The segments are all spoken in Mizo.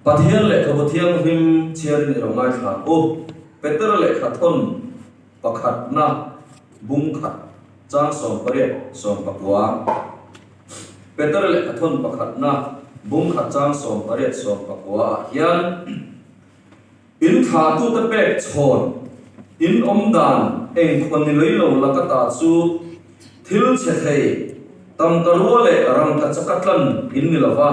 Pathian lehkhabu thianghlim chhiarin i lo ngaithla ang u. Petera lehkha thawn pakhatna bung khat chang 18 19. Petera lehkha thawn pakhatna bung khat chang 18 19 ah hian In thlahtute pek chhawn in awm dan engkhaw ni lei lo laka ta chu thil chhe thei tangka rua leh rangka chaka tlan in ni lo va.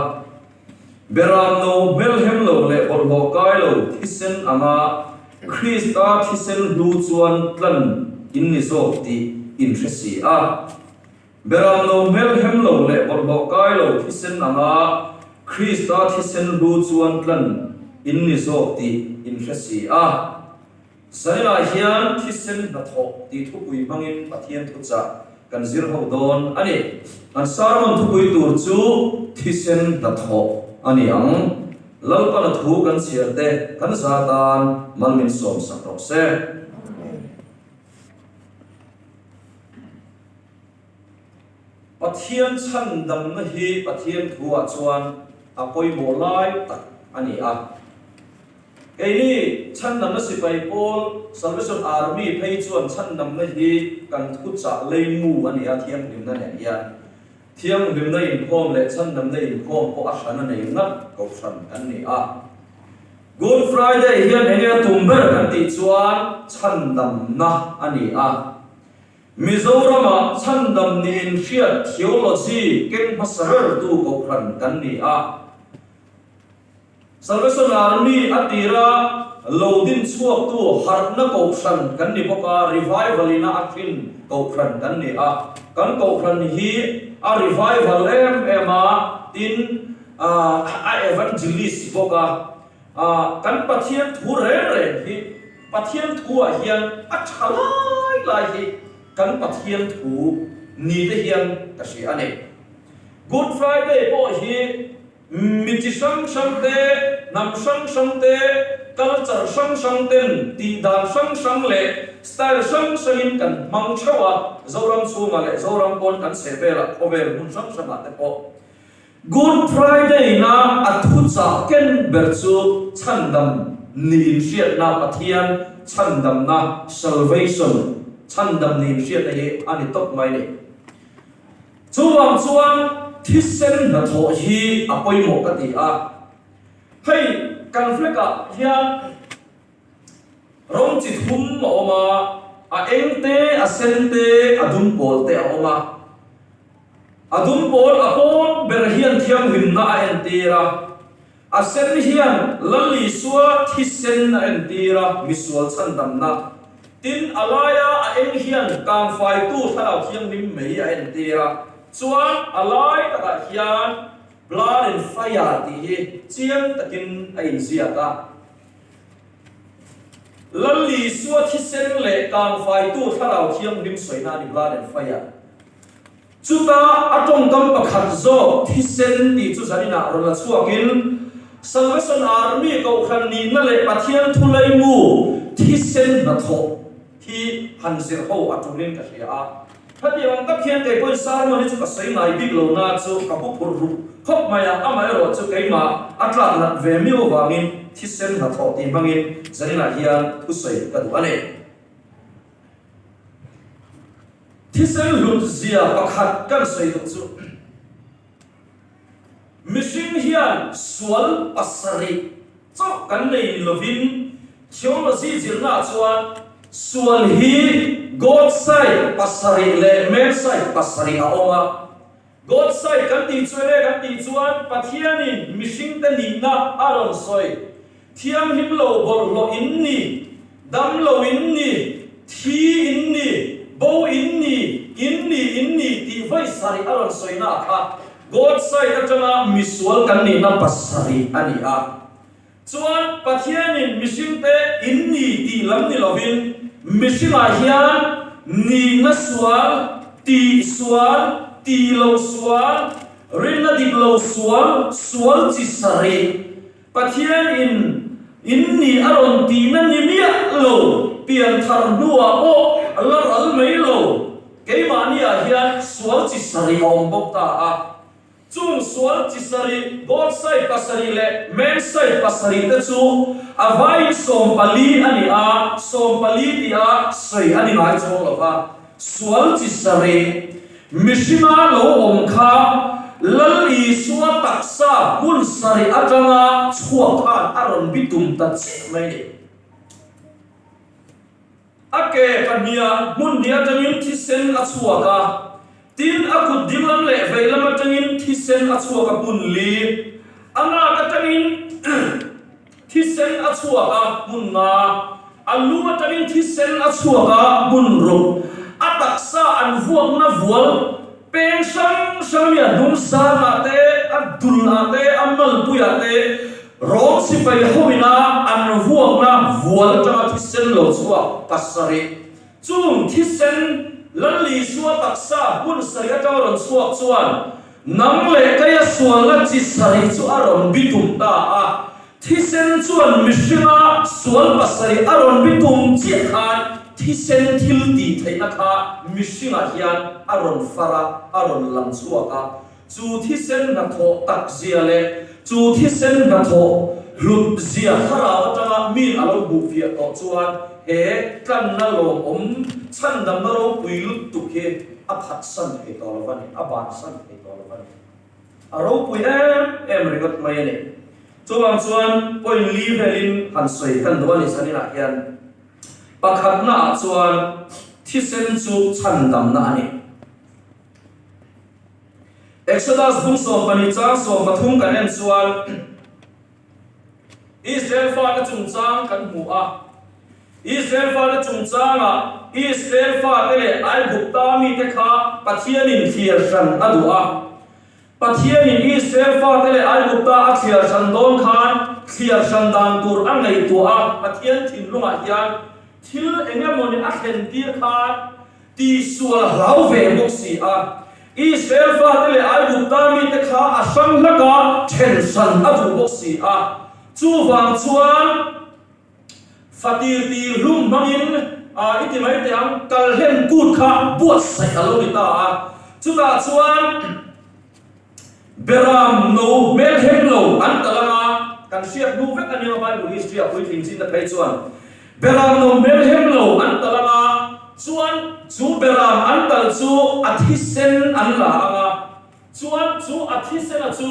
Beram no hmelhem lo leh bawlhhlawh kai lo thisen anga Krista thisen hlu chuan tlan in ni zawk tih in hre si a. Beram no hmelhem lo leh bawlhhlawh kai lo thisen anga Krista thisen hlu chuan tlan in ni zawk tih in hre si a. Zainah hian thisen hnathawh tih thupui hmangin Pathian thuchah kan zir ho dawn a ni. Kan sermon thupui tur chu thisen hnathawh a ni ang. Lalpana thu kan chhiar te kan za tan mal min sawmsak rawh se. Pathian chhandamna hi Pathian thuah chuan a pawimawh lai tak a ni a. Keini chhandamna sipai pawl, Salvation Army, phei chuan chhandamna hi kan thuchah leimu a ni a, thianghlimna nen hian. Thianghlimna inkhawm leh chhandamna inkhawm pawh a hran a nei ngat kohhran kan ni a. Good Friday hian enge a tum ber kan tih chuan chhandamna a ni a. Mizorama chhandam niin hriat theology keng hmasa bertu kohhran kan ni a. Salvation Army a tira lo din chhuaktu harhna kohhran kan ni bawk a, revival ina a thin kohhran kan ni a. Kan kohhran hi a revival em em a, tin a evangelist bawk a. Kan Pathian thu reng reng hi Pathian thu ah hian a tha lai lai hi kan Pathian thu ni te hian ka hria a ni. Good Friday pawh hi mi chi hrang hrang te, hnam hrang hrang te, culture hrang hrang ten tih dan hrang hrang leh style hrang hrangin kan hmang theuh a, Zoram chhungah leh Zoram pawn kan chheh velah khawvel hmun hrang hrangah te pawh. Good Friday na a thuchah ken ber chu chhandam niin hriatna Pathian chhandamna, salvation, chhandam niin hriatna hi a ni tawp mai ni. Chuvang chuan thisen hnathawh hi a pawimawh ka ti a. Hei kan flag ah hian rawng chi thum a awm a, a eng te, a sen te, a dum pawl te a awm a. A dum pawl a pawn ber hian thianghlimna a entir a, a sen hian Lal Isua thisen a entir a, misual chhandamna. Tin, a laia a eng hian kangfaitu thlarau thianghlim mai a entir a, chuan a lai takah hian Blood and Fire tih hi chiang takin a inziak a. Lal Isua thisen leh kangfaitu thlarau thianghlim sawina a ni Blood and Fire. Chuta a tawngkam pakhat zawk thisen tih chu zaninah rawn la chhuakin Salvation Army kohhran nihna leh Pathian thulaimu thisen hnathawh hi han zir ho a tulin ka hria a. Hetiang ang tak hian kei pawhin sermon hi chu ka sawi ngai bik lo na chu ka pu phurh ruk khawp mai a, amaherawh chu keimah a tlak nat ve miau avangin thisen hnathawh tih hmangin zaninah hian thusawi ka duh a ni. Thisen hlut zia pakhat kan sawi duh chu, mihring hian sual pasarih chauh kan nei ni lovin theology zirnaah chuan sual hi God side pasarih leh man side pasarih a awm a. God side kan tih chu enge kan tih chuan Pathianin mihringte nihna a rawn sawi. Thianghlim lo bawlhhlawh in ni, dam lo in ni, thi in ni, bo in ni, in ni, in ni tih vawi sarih a rawn sawina a kha God side atanga misual kan nihna pasarih a ni a. Chuan Pathianin mihringte in ni tih lam ni lovin mihringah hian nihna sual, tih sual, tih lo sual, rinna dik lo sual, sual chi sarih Pathianin in ni a rawn tihna ni miah lo, pianthar hnuah pawh la ral mai lo, keimahniah hian sual chi sarih a awm bawk ta a. Chung sual chi sarih, God side pasarih leh man side pasarih te chu a vaiin 14 a ni a, 14 tia sawi a ni ngai chuang lo va. Sual chi sarih, mihringa lo awm kha Lal Isua taksa hmun sarih atanga chhuak khan a rawn bitum ta chiah mai ni. A ke pahniha hmun hnih atangin thisen a chhuak a, tin a kut dinglam leh veilam atangin thisen a chhuak a hmun li. A ngak atangin thisen a chhuak a hmun nga. A lu atangin thisen a chhuak a hmun ruk. A taksa an vuakna vual peng hrang hrang a mi a hnung zangah te, a dulh-ah te, a malpuiah te, Rom sipai hoina an vuakna vual atanga thisen lo chhuak pasarih. Chung thisen Lal Isua taksa hmun sarih atanga rawn chhuak chuan nang leh keia sualna chi sarih chu a rawn bitum ta a. Thisen chuan mihringa sual pasarih a rawn bitum chiah khan thisen thil tih theihna kha mihringah hian a rawn far a, a rawn lang chhuak a. Chu thisen hnathawh tak zia leh chu thisen hnathawh hlut zia thlarau atanga min a lo hmuhfiah tawh chuan he tlanna lawmawm chhandamna ropui lutuk hi a phatsan thei tawh lo a ni, a bansan thei tawh lo a ni. A ropui em em ringawt mai a ni. Chuvang chuan point li velin han sawi kan duh a ni zaninah hian. Pakhatnaah chuan thisen chu chhandamna a ni. Exodus bung 12 chang 13 kan en chuan Israel fate chungchang kan hmu a. Israel fate chungchangah Israel fate leh Aigupta mite kha Pathianin thliar hran a duh a. Pathianin Israel fate leh Aigupta a thliar hran dawn khan thliar hran dan tur a ngaihtuah a. Pathian thinlungah hian thil eng emawni a thlen tir khan Tihsual a hlau ve bawk si a. Israel fate leh Aigupta mite kha a hrang hlak a, then hran a duh bawk si a. Chuvang chuan fatir tir hlum hmangin i ti mai teh ang, kalhlen kut kha buatsaih a lo ni ta a. Chutah chuan Beram no hmelhem lo an tal anga kan hriat hnu vek a nia Bible history a puitling chin na phei chuan Beram no hmelhem lo an tal anga chuan chu Beram an tal chu a thisen an la anga chuan chu a thisena chu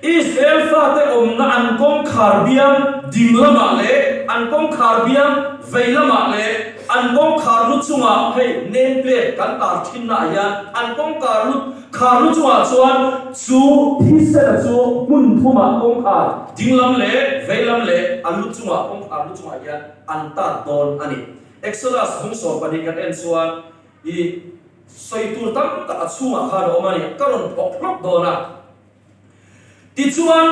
Israel fate awmna an kawngkhar biang ding lamah leh an kawngkhar biang vei lamah leh an kawngkhar lu chungah hei name plate kan tar thinna ah hian an kawngkar lu Khar lu chungah chuan chu thisena chu hmun thumah kawngkhar dinglam leh veilam leh a lu chungah kawngkhar lu chungah hian an tat dawn a ni. Exodus bung 12 kan en chuan i sawi tur tam tak a chhungah khan a awm a ni. Ka rawn thawk hlawk dawn a. Tichuan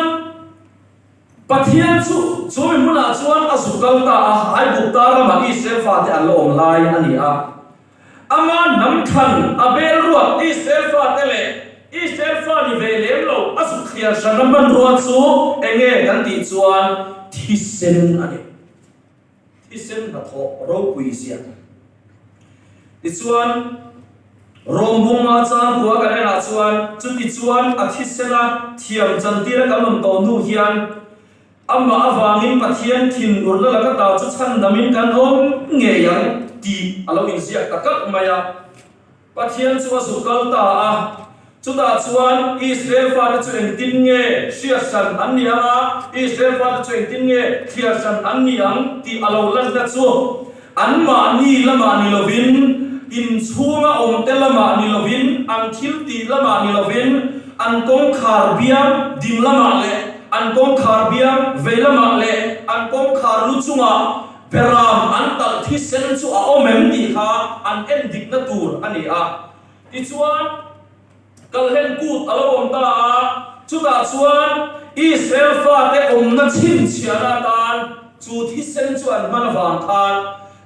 Pathian chu chu mi hmunah chuan a zuk kal ta a, Aigupta ramah Israel fate an la awm lai a ni a. Ama hnam thlan a bel ruat Israel fate leh Israel fa ni ve lem lo a zuk thliar hranna hmanrua chu eng nge kan tih chuan thisen a ni. Thisen hnathawh ropui zia. Tichuan, Rom bunga changkua kan enah chuan chutichuan a thisena thiam chantira kan awm tawh hnu hian Amah avangin Pathian thinurna laka ta chu chhandamin kan awm ngei ang tih a lo inziak ta kalh mai a. Pathian chu a zuk kal ta a, chutah chuan Israel fate chu engtin nge hriat hran an ni ang a, Israel fate chu engtin nge thliar hran an ni ang tih a lo lanna chu anmahni lamah ni lovin, inchhunga awmte lamah ni lovin, an thiltih lamah ni lovin, an kawngkhar biang ding lamah leh an kawngkhar biang vei lamah leh an kawngkhar lu chungah beram an talh thisen chu a awm em tih kha an en dikna tur a ni a. Tichuan, Kalhlen kut a lo awm ta a, chutah chuan Israel fate awmna chhinchhiahna atan chu thisen chu an hman avang khan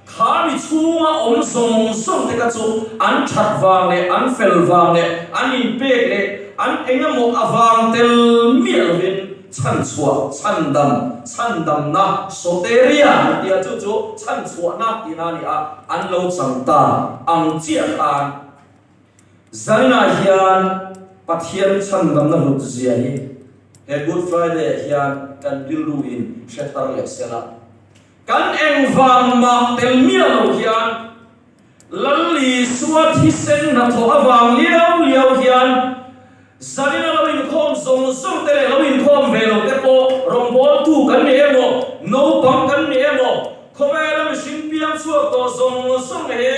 kha mi chhunga awm zawng zawng te kha chu an that vang leh an fel vang leh an inpek leh an eng emaw avang tel miah lovin chhanchhuah, chhandam, chhandamna, soteria an ti a, chu chu chhanchhuahna tihna a ni a, an lo chang ta ang chiah khan. Zainah hian. Pathian chhandamna hlut zia hi he Good Friday ah hian kan rilru in hre thar leh sela. Kan engvang mah tel miah lo hian Lal Isua thisen hnathawh avang liau liau hian zanina lo inkhawm zawng zawng te leh lo inkhawm ve lo te pawh rawngbawltu kan ni emaw, naupang kan ni emaw, khawvela mihring piang chhuak tawh zawng zawng he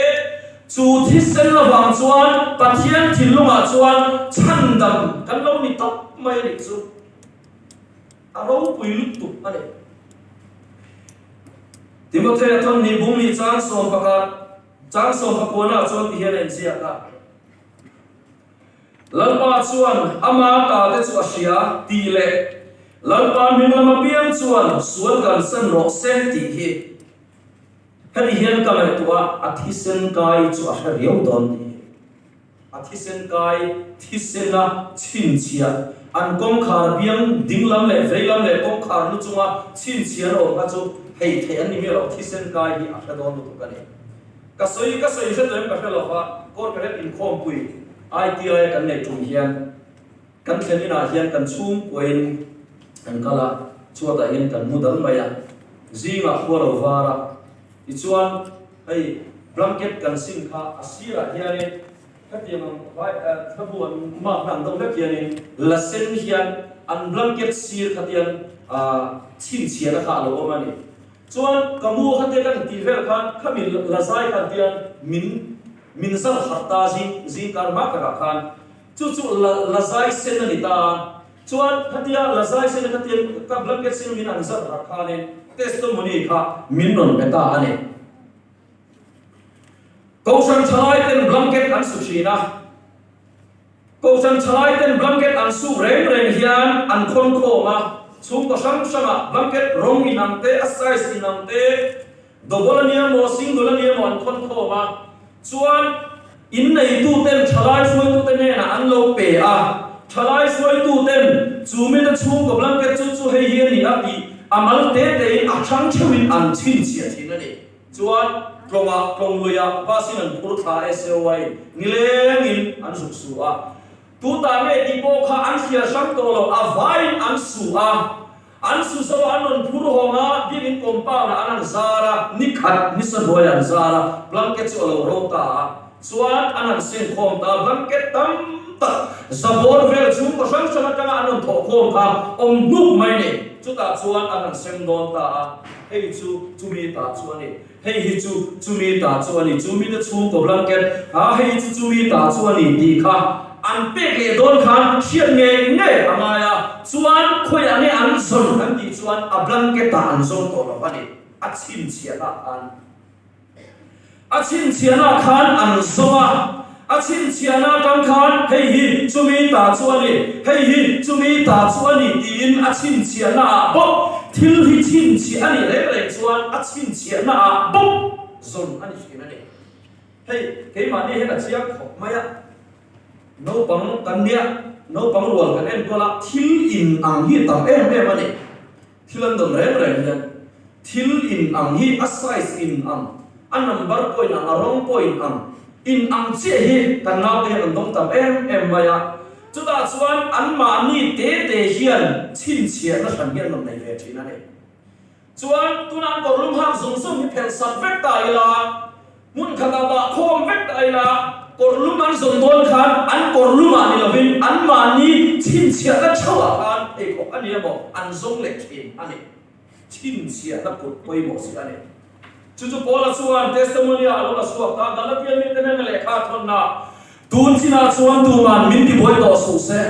chu thisen avang chuan Pathian thinlungah chuan chhandam kan lo ni tawp mai a nih chu. A ropui lutuk a ni. Timothea thawmhnih bung nih chang 11, chang 19ah chuan ti hian a inziak a, Lalpa chuan ama ta te chu a hria tih leh Lalpa hming lama piang chuan sual kalsan rawh se tih hi heti hian ka ngaihtuah a, a thisen kai chu a hre riau dawn tih hi. A thisen kai thisena chhinchhiah an kawngkhar biang dinglam leh veilam leh kawngkhar lu chunga chhinchhiah an awm kha chu hei theih an ni miah lo, thisen kai hi a hre dawn lutuk a ni. Ka sawi ka sawi hre tawh em ka hre lo va, Kawrkaret inkhawmpui ITI a kan neih tum hian kan thlen inah hian kan chhungkuain kan kal a, chhuatah hian kan mu dal mai a, zingah khua lo var a, Tichuan, hei blanket kan sin kha a sirah hianin hetiang ang vai thlabu an mark na ang deuh hlek hianin la sen hian an blanket sir kha tian chhinchhiahna kha a lo awm a ni. Chuan ka mu kha te kan tih vel khan khami la zai khan tian min min zar harh ta zing zingkar hma takah khan chu chu la la zai sen a ni ta a. Chuan khatia la zai sen khatia ka blanket sin min an zar harh khanin testimony kha min rawn pe ta a ni. Kohhran thalai ten blanket an su thin a, Kohhran thalai ten blanket an suk reng reng hian an khawn khawm a, chhungkaw hrang hrangah blanket rawng inang te, a size inang te, Double a nia maw, single a nia maw an khawn khawm a, chuan inneituten thalai hruaitute hnenah an lo pe a, thalai hruaituten chu mite chhungkaw blanket chu chu hei hi a ni a tih a mal te tein a hrang theuhin an chhinchhiah thin a ni. Chuan tlawngah tlawng luiah bus in an phur thla SAY nilengin an zuk su a, tutah nge tih pawh kha an hrial hrang tawh lo, a vaiin an su a. An su zo a, an rawn phur hawng a, biakinn compound ah an han zar a, ni khat ni sahnuai an zar a, blanket chu a lo ro ta a, chuan an han seng khawm ta a, blanket tam tak zabawr vel chhungkaw hrang hrang atanga an rawn thawh khawm kha awm hnuk mai ni, chutah chuan an han sem dawn ta a, hei chu chumi ta chu a ni, hei hi chu chumi ta chu a ni, chumi te chhungkaw blanket a hei chu chumi ta chu a ni tih kha an pek leh dawn khan hriat ngei ngei a ngai a, chuan khawiah nge an zawn an tih chuan a blanket ah an zawng tawh lo a ni, a chhinchhiahna khan a chhinchhiahna khan an zawng a, a chhinchhiahna atang khan hei hi chumi ta chu a ni, hei hi chumi ta chu a ni tiin a chhinchhiahna ah bawk thil hi chhinchhiah a nih reng reng chuan a chhinchhiahna ah bawk zawn a ni thin a ni. Hei keimahni hian a chiang khawp mai a, naupang kan nia, naupang rual kan enkawl a, thil in ang hi a tam em em a ni. Thil an dawn reng reng hian thil in ang hi a size in ang, a number pawh in ang, a rawng pawh in ang, in ang chiah hi kan naute hian an dawng tam em em mai a. Chutah chuan anmahni te te hian chhinchhiahna hran hi an rawn nei ve thin a ni. Chuan tunah an kawrlum hak zawng zawng hi phelh sak vek ta ila, hmun khatah dah khawm vek ta ila, kawrlum an zawn dawn khan an kawrlumah ni lovin anmahni chhinchhiahna theuhah khan pheikhawk a ni emaw an zawng leh thin a ni. Chhinchhiahna kut pawimawh si a ni. Chu chu Paula chuan testimony-ah a lo la chhuak ta, Galatia mite hnena lehkha a thawnna, Tun chinah chuan tuman min tibuai tawh suh se,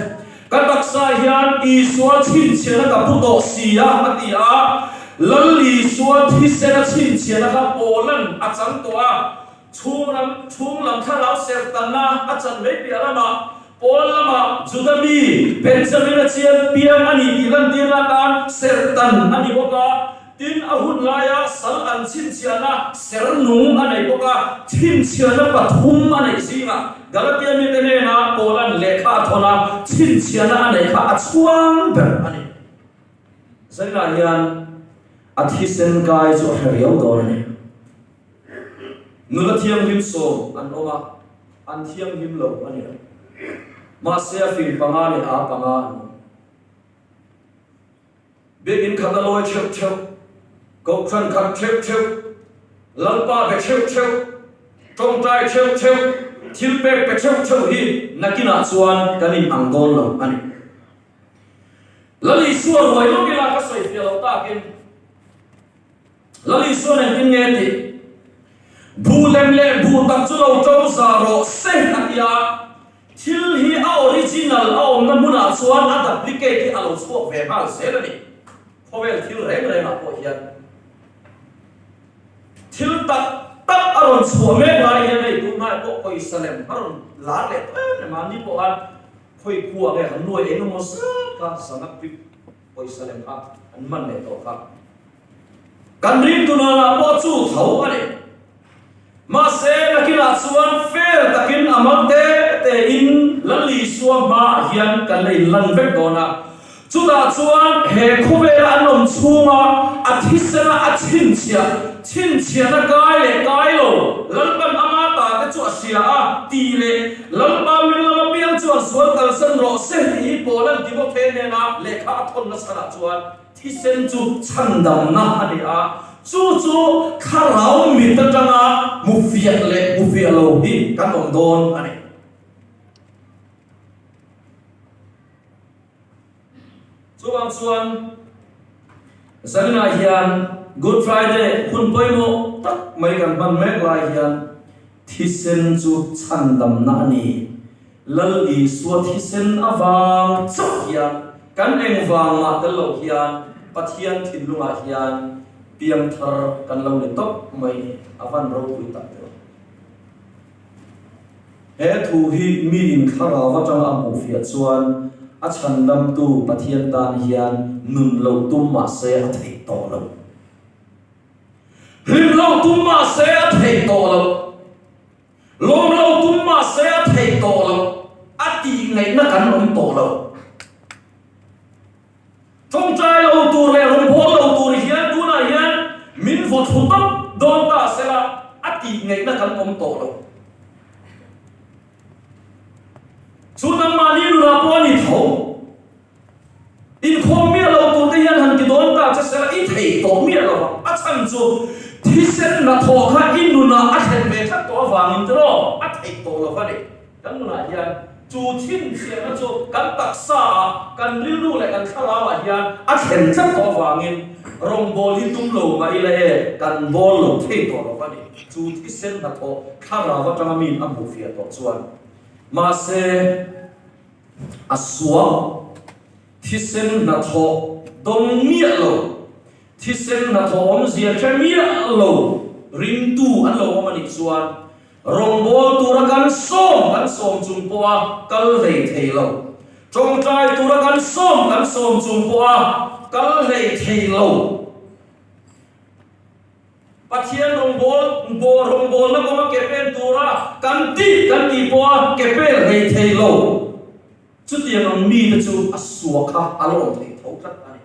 ka taksa hian Isua chhinchhiahna ka pu tawh si a, a ti a. Lal Isua thisena chhinchhiahna kha Paula'n a chang tawh a, chhunglam chhunglam thlarau serhtanna a chan mai piah lamah Paul lamah Juda mi Benjamina chian piang a ni tih lantirna atan serhtan a ni bawk a. Tin, a hun laia sal an chhinchhiahna ser nung a nei bawk a, chhinchhiahna pathum a neih zingah Galatia mite hnena Paula'n lehkha a thawn a, chhinchhiahna a neih kha a chhuang ber a ni. Zainah hian a thisen kai chu a hre riau dawn a ni. Nula thianghlim sawm an awm a, an thianghlim lo a ni. Mahse a fing panga leh aa panga an awm. Biakinn khat a lawi theuh theuh, kohhran khat theuh theuh, Lalpa be theuh theuh, tawngtai theuh theuh, thil pek pe theuh theuh hi nakinah chuan kan in ang dawn lo a ni. Lal Isua ruai lawk ila ka sawi fiah loh takin Lal Isua nen tin nge tih? Buh lem leh buh tak chu lo to za rawh se a ti a, thil hi a original a awmna hmunah chuan a duplicate hi a lo chhuak ve nghal zel a ni. Khawvel thil reng rengah pawh hian thil tak tak a rawn chhuah mek lai hian hei tunhnai pawh pawisa lem a rawn lar leh tawh em em a, ni pawh khan khawi khua nge han nuai eng emaw zat kha zanga pip pawisa lem kha an man leh tawh kha. Kan ringtu nunah pawh chu tho a ni. Mahse, nakinah chuan fair takin a mal te tein Lal Isua hmaah hian kan la inlan vek dawn a. Chutah chuan he khawvela an awm chhunga a thisena a chhinchhiah, chhinchhiahna kai leh kai lo, Lalpan ama ta te chu a hria a tih leh Lalpa min lama piang chuan sual kalsan rawh se tih hi Paulan Timothea hnena lehkha a thawnna chhanah chuan Thisen chu chhandamna a ni a, chu chu thlarau mit atanga hmu fiah leh hmu fiah lo hi kan awm dawn a ni. Chuvang chuan zaninah hian Good Friday hun pawimawh tak mai kan hman mek lai hian thisen chu chhandamna a ni. Lal Isua thisen avang chauh hian kan engvang mah tel loh hian Pathian thinlungah hian piangthar kan lo ni tawp mai ni, a van ropui tak deuh. He thu hi miin thlarau atanga a hmuh fiah chuan a chhandamtu Pathian tan hian nun loh tum mah se a theih tawh lo. Hlim loh tum mah se a theih tawh lo. Lawm lo tum mah se a theih tawh lo, a tih ngaihna kan awm tawh lo. Tawngtai lo tur leh rawngbâwl lo tur hian tunah hian min vaw thlu tawp dawn ta sela a tih ngaihna kan awm tawh lo. Chu nangmahni nunah pawh a ni tho. Inkhawm miah lo turte hian han ti dawn ta che sela i thei tawh miah lo vang. A chhan chu thisen hnathawh kha i nunah a thlen ve tlat tawh avangin tiraw a theih tawh lo va ni. Kan nunah hian chu chhinchhiahna chu kan taksaah, kan rilru leh kan thlarauah hian a thlen tlat tawh avangin rawngbawl hi tum lo mah ila e, kan bawl lo thei tawh lo va ni. Chu thisen hnathawh thlarau atanga miin a hmuhfiah tawh chuan mahse, A suak, thisen hnathawh dawng miah lo, thisen hnathawh awmzia hre miah lo ringtu an lo awm a nih chuan rawngbâwl tura kan sawm kan sawm chung pawha kal hlei thei lo, tawngtai tura kan sawm kan sawm chung pawha kal hlei thei lo. Pathian rawngbâwl bawl rawngbâwlna kawnga ke pen tura kan tih kan tih pawha ke pen hlei thei lo. Chutiang ang mite chu a suah kha a la awm thei tho tlat a ni.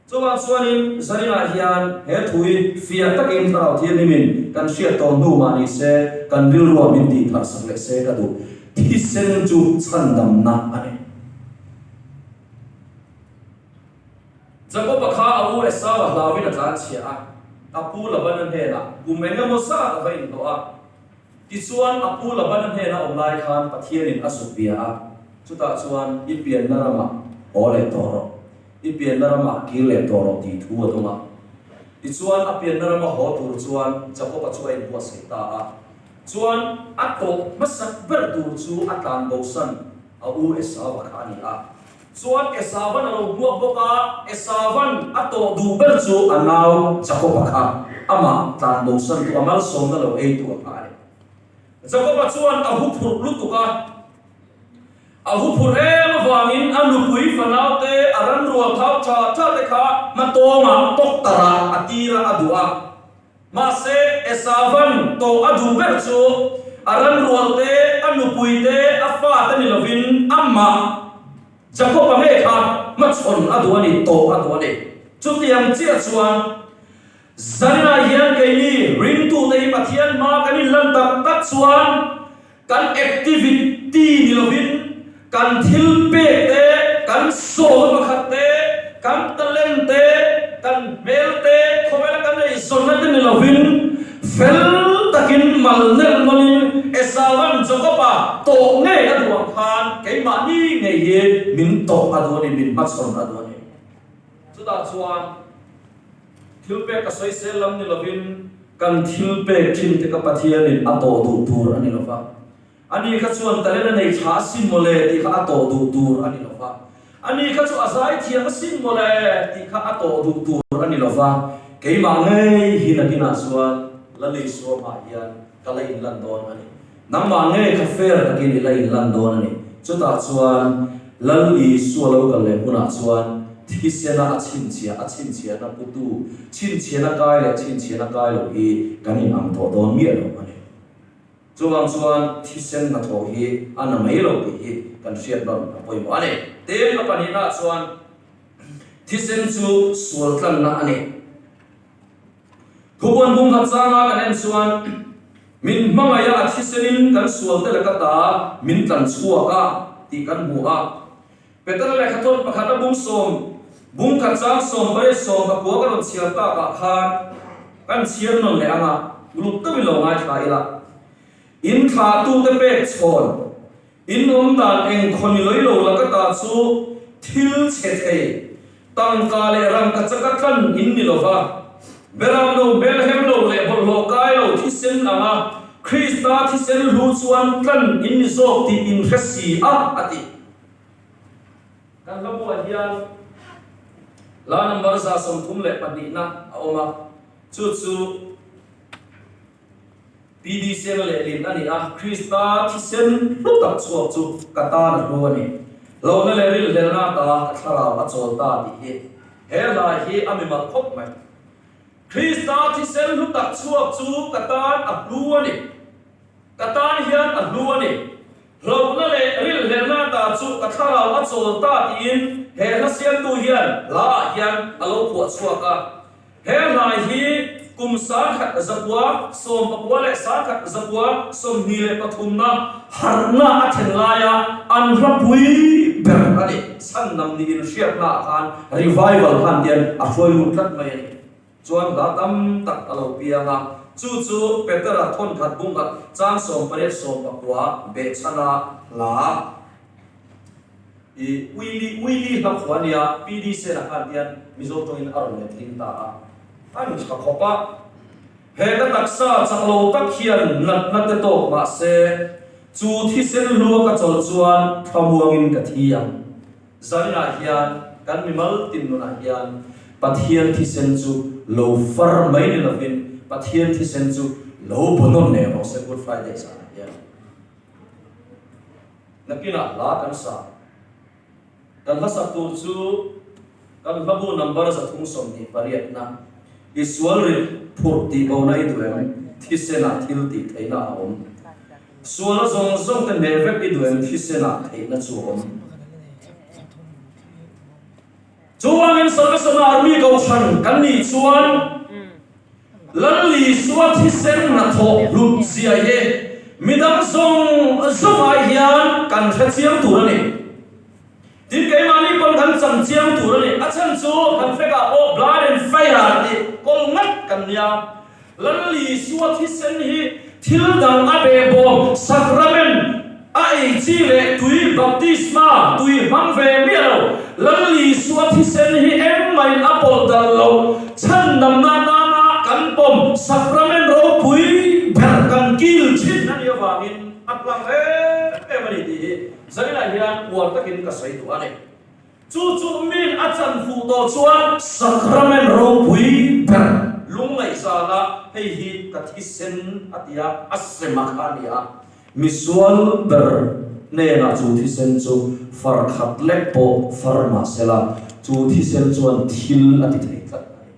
Chuvang chuanin Zaninah hian he thu hi fiah takin Thlarau Thianghlimin kan hriat tawh hnu mah ni se, kan rilruah min tih tharh sak leh se ka duh. Thisen chu chhandamna a ni. Jakob-a kha a u Esau-a hlauin a tlanchhia a, a pu Labana hnenah kum eng emaw zat a va inhlawh a. Tichuan, a pu Labana hnena awm lai khan Pathianin a zuk bia a, chutah chuan, I pianna ramah haw leh tawh rawh, i pianna ramah kir leh tawh rawh tih thu a dawng a. Tichuan, a pianna rama haw tur chuan Jakob-a chu a inbuatsaih ta a. Chuan, a tawh hmasak ber tur chu a tlanbosan a u Esau-a kha a ni a. Chuan Esavan a lo hmuak bawk a, Esavan a tawh duh ber chu a nau Jakoba kha amah tlan bosan tu, a malsawmna lo ei tu a kha a ni. Jakoba chuan a huphurh lutuk a, a huphurh em avangin a nupui fanaute a ranrual thau tha tha te kha hmatawngah tawktarah a tir a, a duh a. Mahse, Esavan tawh a duh ber chu a ranrual te, a nupui te, a fa te ni lovin amah Jakob-a ngei kha hmachhawn a duh a ni, tawh a duh a ni. Chutiang chiah chuan Zaninah hian keini ringtute hi Pathian hma kan inlan tak tak chuan kan activity ni lovin. Kan thil pek te, kan sawmna pakhat te, kan talent te, kan hmel te, khawvela kan eizawnna te ni lovin, fel takin mal nelh nawlin Esauan Jakob-a tawh ngei a duh ang khan keimahni ngei hi min tawh a duh a ni, min hmachhawn a duh a ni. Chutah chuan thil pek ka sawisel lam ni lovin kan thil pek thin te ka Pathianin a tawh duh tur a ni lova. Ani kha chuan talent a nei tha asin mawle tih kha a tawh duh tur a ni lo va. Ani kha chu a zai thiam asin mawle tih kha a tawh duh tur a ni lo va. Keimah ngei hi nakinah chuan Lali Suamah hian ka la inlan dawn a ni. Nangmah ngei kha fair takin i la inlan dawn a ni. Chutah chuan Lal Isua lo kal leh hunah chuan thisena a chhinchhiah, a chhinchhiahna putu, chhinchhiahna kai leh chhinchhiahna kai lo hi kan inang tawh dawn miah lo a ni. Chuvang chuan thisen hnathawh hi a na mai lo tih hi kan hriat nawn a pawimawh a ni. Tin, a pahnihnaah chuan thisen chu sual tlanna a ni. Thupuan bung khat changa kan en chuan min hmangaih a, a thisenin kan sualte laka ta min tlan chhuak a tih kan hmu a. Petera lehkhathawn pakhat a bung sawm, bung khat chang 18 19 ka rawn chhiar takah khan kan chhiar nawn leh ang a, uluk deuhin lo ngaithla ila. In thlahtute pek chhawn, in awm dan eng khaw ni lawilo laka ta chu thil chhe thei, tangka leh rangka chaka tlan in ni lova, beramno hmelhem lo leh bawlhhlawh kai lo thisen anga Krista thisen hlu chuan tlan in ni zawk tih in hre si a, a ti. Kan hla buah hian hla number 132 na a awm a, chu chu PD Sena lehlin a ni a, Krista thisen hlu tak chhuak chu ka tan a hlu a ni. Hlauhna leh rilhlelna ata ka thlarau a chawl ta tih hi he hla hi a mi malh khawp mai. Krista thisen hlu tak chhuak chu ka tan a hlu a ni. Ka tan hian a hlu a ni. Hlauhna leh rilhlelna ata chu ka thlarau a chawl ta tiin he hla siamtu hian hla ah hian a lo phuah chhuak a. He hla hi kum 1969 leh 1923 na harhna a thlen laia an hla pui ber a ni. Chhan nam niin hriatna ah khan revival khan tian a hruai lut tlat mai a ni. Chuan hla tam tak a lo piang a, chu chu Petera thawnkhat bungkhat chang 18 19 behchhana hla i Uili Uili hla khua nia PD Sena khan hian Mizo tawngin a rawn letling ta a, a ni tha khawp a. He ka taksa chak lo tak hian natna te tawk mah se, chu thisen hlua ka chawlh chuan thlamuangin ka thi ang. Zaninah hian kan mimal tin nunah hian Pathian thisen chu lo far mai ni lovin Pathian thisen chu lo bu nawn leh rawh se Good Friday zanah hian. Nakinah hla kan sa. Kan hla sak tur chu kan hlabu number 328 na I sual rit phurh tih bona i duh em? Thisenah thil tih theihna a awm. Sualna zawng zawng te hmeh vek i duh em thisenah theihna chu a awm. Chuvangin Salvation Army Kohhran kan nih chuan Lal Isua thisen hnathawh hlut zia hi midang zawng zawng ai hian kan hre chiang tur a ni. Tin keimahni pawn kan chan chiang tur a ni. A chhan chu kan flag-ah pawh Blood and Fire tih kawl ngat kan nia. Lal Isua thisen hi thil dang a behbawm, sacrament, a ei chi leh tui, baptisma, tui hmang ve miah lo. Lal Isua thisen hi engmahin a pawlh dal lo. Chhandamna atana kan pawm sacrament ropui ber kan kil thin a nih avangin a tlang em em a ni tih hi zaninah hian uar takin ka sawi duh a ni. Chu chu min a chan fuh tawh chuan Sacrament ropui ber lungngaihzana hei hi ka thisen a ti a, a sem a kha a ni a. Misual ber hnenah chu thisen chu far khat lek pawh far mah sela, chu thisen chuan thil a ti thei tlat a ni.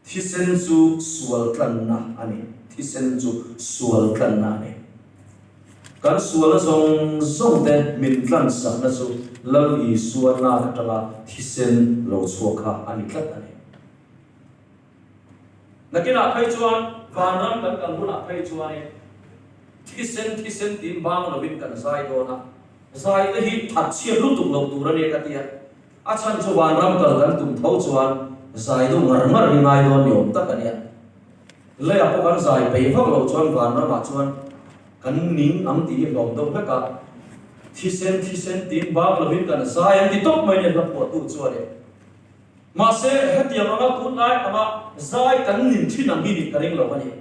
Thisen chu sual tlanna a ni. Thisen chu sual tlanna a ni. Kan sualna zawng zawng te min tlansakna chu Lal Isua nak atanga thisen lo chhuak kha a ni tlat a ni. Nakinah phei chuan vanram kan kal hunah phei chuanin thisen thisen tiin bang lovin kan zai dawn a. Zai te hi thatchhiat lutuk loh tur a nia ka ti a, a chhan chu vanram kal kan tum tho chuan zai deuh ngar ngar hi ngai dawn ni awm tak a nia. Leiah pawh kan zai peih vak loh chuan vanramah chuan kan ning ang tih hi hlawm deuh vek a, thisen thisen tiin bang lovin kan zai an ti tawp mai nia hla phuahtu chuan e. Mahse hetiang anga tunlai anga zai kan nin thin ang hi nih ka ring lo a ni.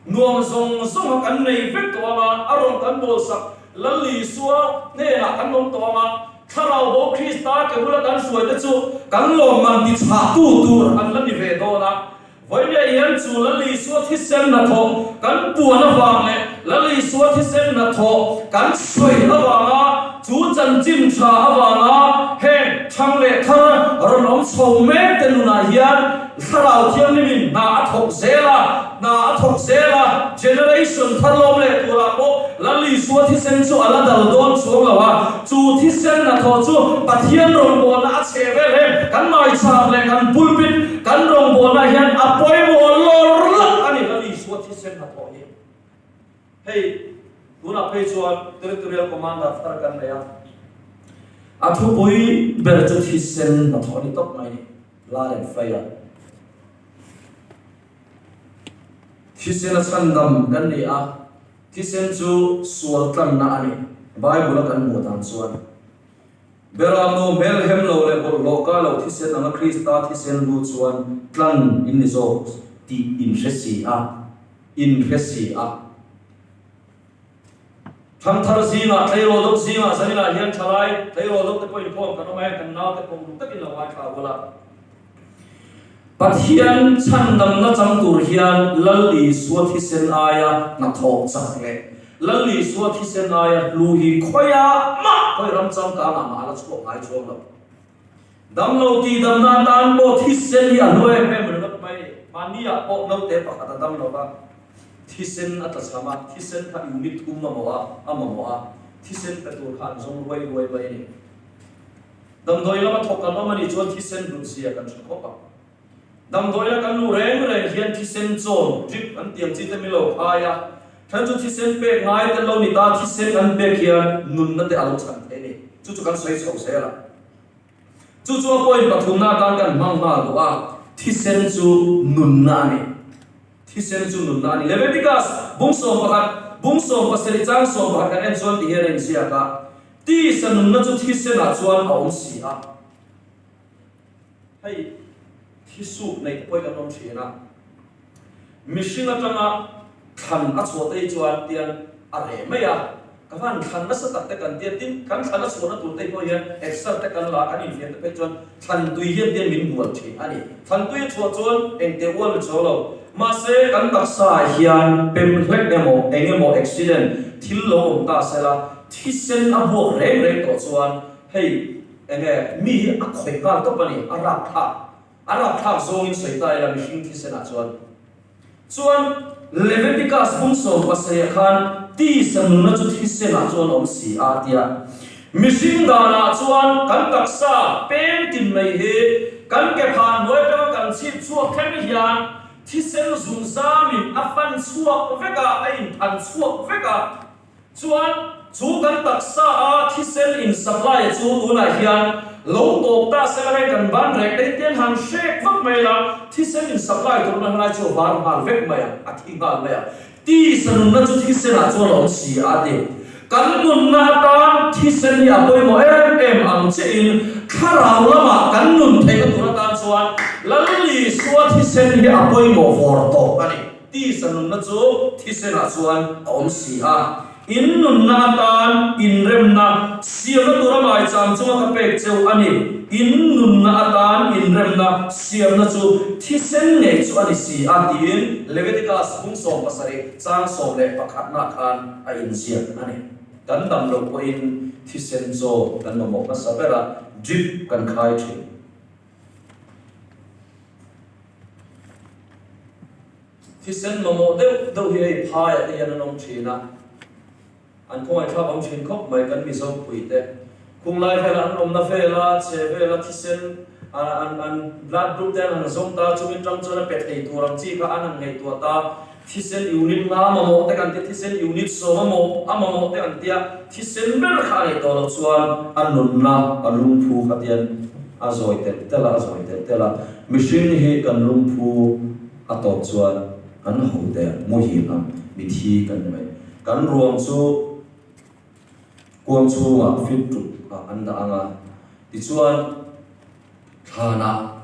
Nuam zawng zawnga kan nei vek tawh anga, a rawn kan bawlsak Lal Isua hnenah kan awm tawh anga, Thlarau bo Krista ke bula kan hruaite chu kan lawmman ti chhahtu tur an la ni ve dawn a. Vawinia hian chu Lal Isua thisen hnathawh kan puan avang leh Lal Isua thisen hnathawh kan sawi avanga chu chanchin tha avanga heng thang leh thar rawn awm chho mek te nunah hian Thlarau Thianghlimin hna a thawk zel a, hna a thawk zel a, generation thar lawm leh turah pawh Lal Isua thisen chu a la dal dawn chuang lo a, chu thisen hnathawh chu Pathian rawngbawlna a chhe vel he kan maicham leh kan pulpit kan rawngbawlna hian a pawimawh lawr lak a ni Lal Isua thisen hnathawh hi. Hei tunah phei chuan Territorial Commander thar kan nei a, a thupui ber chu thisen hnathawh a ni tawp mai ni. Blood and fire. Thisen a chhandam kan ni a, thisen chu sual tlanna a ni, Bible a kan hmuh dan chuan. Beramnu hmelhem lo leh bawlhhlawh kai lo thisen anga Krista thisen lu chuan tlan in ni zawk tih in hre si a, in hre si a. Thangthar zingah, tleirawl deuh zingah zaninah hian thalai tleirawl deuh te pawh inkhawm kan awm a, heng kan naute pawh uluk takin lo ngaithla ula. Pathian chhandamna chang tur hian Lal Isua thisen aia hnathawh chak leh Lal Isua thisen aia hlu hi khawiah mah khawi ram changkangah mah a la chhuak ngai chuang lo. Damlo tihdamna atan pawh thisen hi a hlu em em ringawt mai. Mahniah pawh naute pakhat a dam lo va, thisen a tla cham a, thisen kha unit thum mamawh a, a mamawh a, thisen pe tur kha an zawng ruai ruai mai a ni. Damdawi lama thawk kan awm a nih chuan thisen hlut zia kan hre khawp a. Damdawia kan luh reng reng hian thisen chawn, drip, an tiang chi te min lo khai a, then chu thisen pek ngai te lo ni ta, thisen an pek hian nunna te a lo chhan thei a ni. Chu chu kan sawi chho zel a. Chu chu a point pathumna atan kan hmang nghal duh a, thisen chu nunna a ni. Thisen chu nunna a ni. Leviticus bung 11, bung 17 chang 11 kan en chuan ti hian a inziak a, Tisa nunna chu thisenah chuan a awm si a. Hei thisuk neih te pawhin kan awm thin a. Mihring atanga thlan a chhuah te hi chuan tian a reh mai a, ka van thlan nasa tak te kan tia, tin kan thlan a chhuahna tur te hi pawh hian exer te kan la a, kan infiam te phei chuan thlan tui hian tian min bual thin a ni. Thlan tui a chhuah chuan engte ual ni chuang lo, mahse kan taksa ah hian pem hlek emaw eng emaw accident thil lo awm ta sela thisen a buak reng reng tawh chuan hei enge mi hi a khawih nghal tawp a ni, a rapthlak. A rapthlak zawngin sawi ta ila mihring thisenah chuan. Chuan Leviticus bung 17 khan tisa nunna chu thisenah chuan a awm si a tia. Mihring danah chuan kan taksa peng tin mai hi kan ke phan hnuai atanga kan chhip chhuak thleng hian thisen zungzamin a fan chhuak vek a, a inthan chhuak vek a. Chuan chu kan taksa a thisen in supply chu tunah hian lo tawp ta se la hei kan ban rek te hian han hrek vak mai la, thisen in supply turna hlai chu a var nghal vek mai a, a thi nghal mai a. Tisa nunna chu thisenah chuan a awm si a ti. Kan nunna atan thisen hi a pawimawh em em ang chiahin thlarau lamah kan nun theihna tur atan chuan Lal Isua thisen hi a pawimawh vawr tawp a ni. Tisa nunna chu thisenah chuan a awm si a, in nunna atan inremna siamna tura maicham chunga ka pek cheu a ni. In nunna atan inremna siamna chu thisen ngei chu a ni si a, tiin Leviticus bung 17 chang 11 nah khan a inziak a ni. Kan dam loh pawhin thisen chaw kan mamawh hmasa ber a, drip kan khai thin. Thisen mamawh deuh deuh hi hei phaiah te hian an awm thin a, an khawngaihthlak awm thin khawp mai kan Mizo puite. Khunglai vela an awmna vela, che vela thisen an an blood group te an han zawng ta, chumi tang chuan a pe thei tur ang chi kha an han ngaihtuah ta. Thisen unit nga mamawh te kan tia, thisen unit sawm a mawh a mamawh te kan tia, thisen ber kha a neih tawh loh chuan a nunna a lungphu kha tian a zawi telh telh a, a zawi telh telh a. Mihring hi kan lungphu a tawp chuan kan ho der muhil ang mithi kan ni mai. Kan ruang chu kuang chhungah fit tuk ah an dah ang a, tichuan thlanah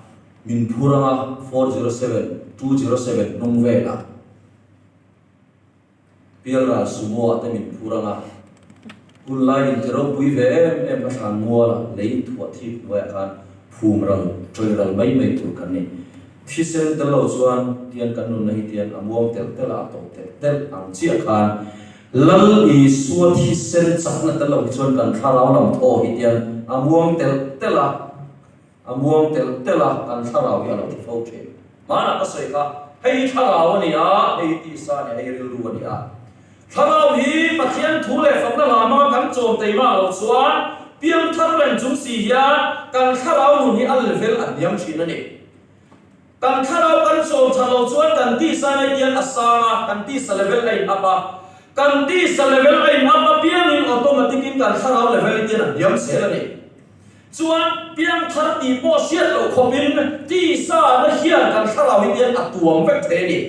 Min phur anga 407, 207 hnung velah Pialral Sumo ah te min phur anga hun lai in ti ropui ve em em ka thlan mual ah lei thuah thip hnuaiah khan phum ral ṭawih ral mai mai tur kan ni. Thisen tel lo chuan tian kan nunna hi tian a muang telh telh a a tawp telh telh ang chiah khan Lal Isua thisen chakna tel lo hi chuan kan thlarau lam thaw hi tian a muang telh telh a. A muang telh telh a, kan thlarau hi a lo ti fo thin. Hmanah ka sawi kha, hei hi thlarau a ni a, hei hi tisa a ni a, hei hi rilru a ni a. Thlarau hi Pathian thu leh fakna lam anga kan chawm tei mah lo chuan piangthar reng chung si hian kan thlarau nun hi a level a hniam thin a ni. Kan thlarau kan chawm tha lo chuan kan tisa nei tian a sang a, kan tisa level a in up a. Kan tisa level a in up apiangin automatic in kan thlarau level hi tian a hniam zel a ni. Chuan piangthar tih pawh hriat loh khawpin tisa na hian kan thlarau hi tian a tuam vek thei a ni.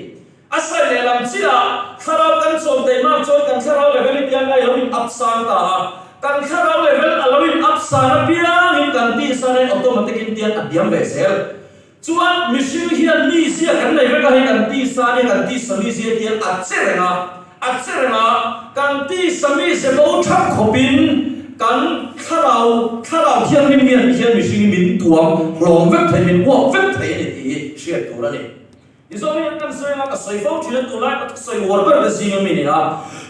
A sawi lehlam chiah thlarau kan chawm thei hmak chuan kan thlarau level hi tian a lo in up sang ta a, kan thlarau level a lo in up san apiangin kan tisa na hi automatic in tian a hniam ve zel. Chuan mihring hian mizia kan nei vek a, hei kan tisa nia kan tisa mizia tian a che reng a, a che reng a, kan tisa mizia bo thap khawpin kan thlarau, thlarau thianghlim hian hian mihring hi min tuam hlawm vek thei, min uap vek thei a ni tih hi hriat tur a ni. Mizo hian kan sawi anga ka sawi fo thin a, tunlai ka thusawi uar ber te zing ami ni a,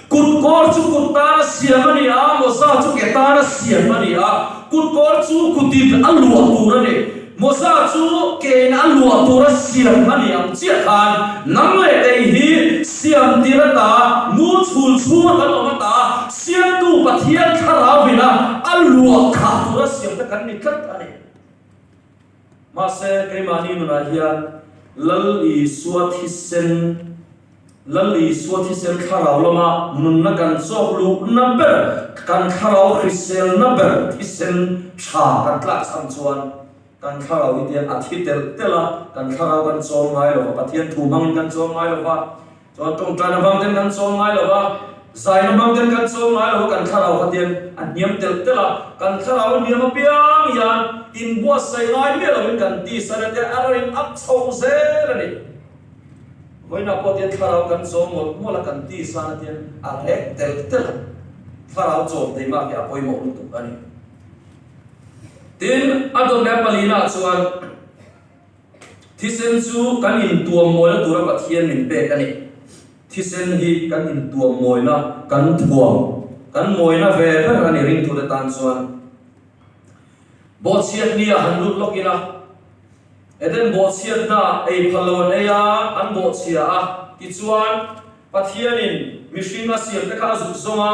kut kawr chu kut tana siam a ni a, mawza chu ke tana siam a ni a, kut kawr chu kutin a luah tur a ni, mawza chu kein a luah tura siam a ni ang chiah khan nang leh kei hi siam tir ata nu chhul chhunga kan awm ata siamtu Pathian thlarau ina a luah khah tura siam te kan ni tlat a ni. Mahse, keimahni nunah hian Lal Isua thisen, Lal Isua thisen thlarau lama nunna kan chawk luhna ber, kan thlarau hriselna ber thisen tha kan tlakchham chuan kan thlarau hi tian a thi telh telh a, kan thlarau kan chawm ngai lo va, Pathian thu hmangin kan chawm ngai lo va, Chuan tawngtaina hmang ten kan chawm ngai lo va, zaina hmang ten kan chawm ngai lo va, kan thlarau kha tian a hniam telh telh a, kan thlarau a hniam apiang hian inbuatsaih ngai miah lovin kan tisa na te a rawn in up chho zel a ni. Vawiinah pawh tian thlarau kan chawm mawlh mawlh a, kan tisa na tian a rek telh telh a, thlarau chawm thei mak hi a pawimawh lutuk a ni. Tin, a dawt leh a palina chuan. Thisen chu kan intuam mawina tura Pathian min pek a ni. Thisen hi kan intuam mawina, kan thuam, kan mawina ve ber a ni ringtute tan chuan. Bawhchhiat nia han lut lawk ila, Eden bawhchhiatna ei phal lo an ei a, an bawhchhia a, tichuan Pathianin mihring a siam te kha a zuk zawng a,